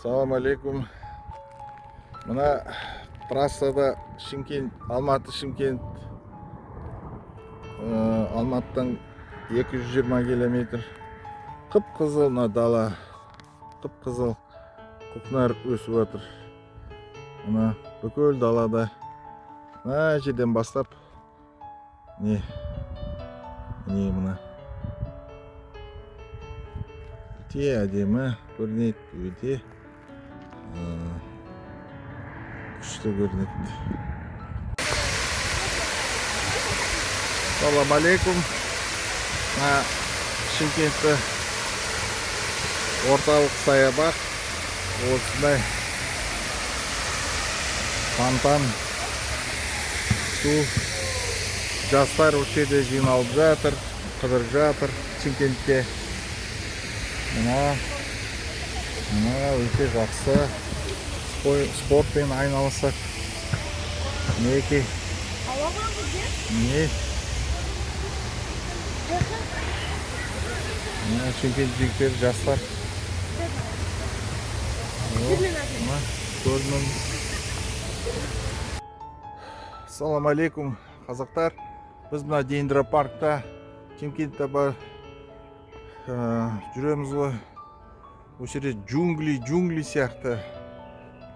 Салам алейкум. Мына трассада Шымкент, Алматы Шымкент, Алматыдан 220 километр. Қып-қызыл мына дала, қып-қызыл көкнәр өсіп жатыр. Мына бүкіл далада мына жерден бастап не не мына өте әдемі көрінеді, өте күшті көрінеді. Салам алейкум. Мына Шымкентті орталық саябақ, осындай фонтан, су, жастар осы жерде жиналып жатыр, қыдырып жатыр Шымкентте. Мына өте жақсы спортпен айналысады. Мінекей. Міне. Мына Шымкент жігіттері, жастар. Мына көрінім. Салам алейкум, қазақтар. Біз мына дендропаркта Шымкентте бар, жүреміз ғой. Осы жерде джунгли, джунгли сияқты.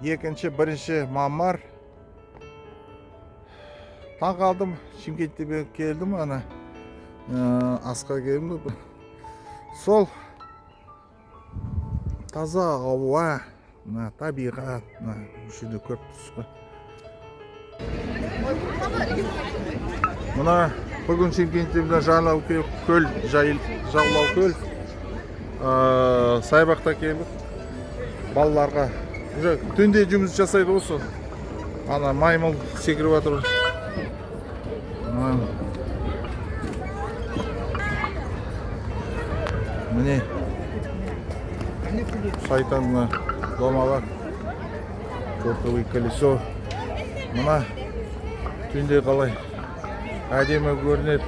Екінші, бірінші мамыр. Таң қалдым, Шымкентте мен келдім, ана асқа келдім. Сол таза ауа, мына табиғат, мына осы жерде көріп тұрсыз ғой. Мына бүгін Шымкентте мына жайлау көл, жайлау көл, саябақта келдік. Балаларға уже түнде жұмыс жасайды ғой сол. Ана маймыл секіріп жатыр. Міне шайтан мына домалақ, чертовый колесо. Мына түнде қалай әдемі көрінеді.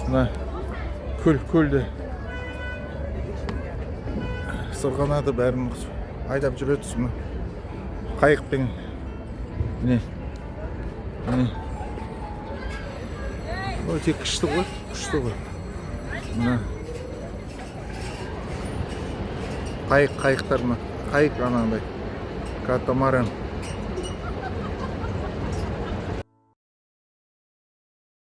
Мына көл, көлде сырғанады, бәрін айдап жүреді мына қайықпен. Міне, міне, өте күшті ғой, күшті ғой. Мына қайық, қайықтар, мына қайық анандай катамаран.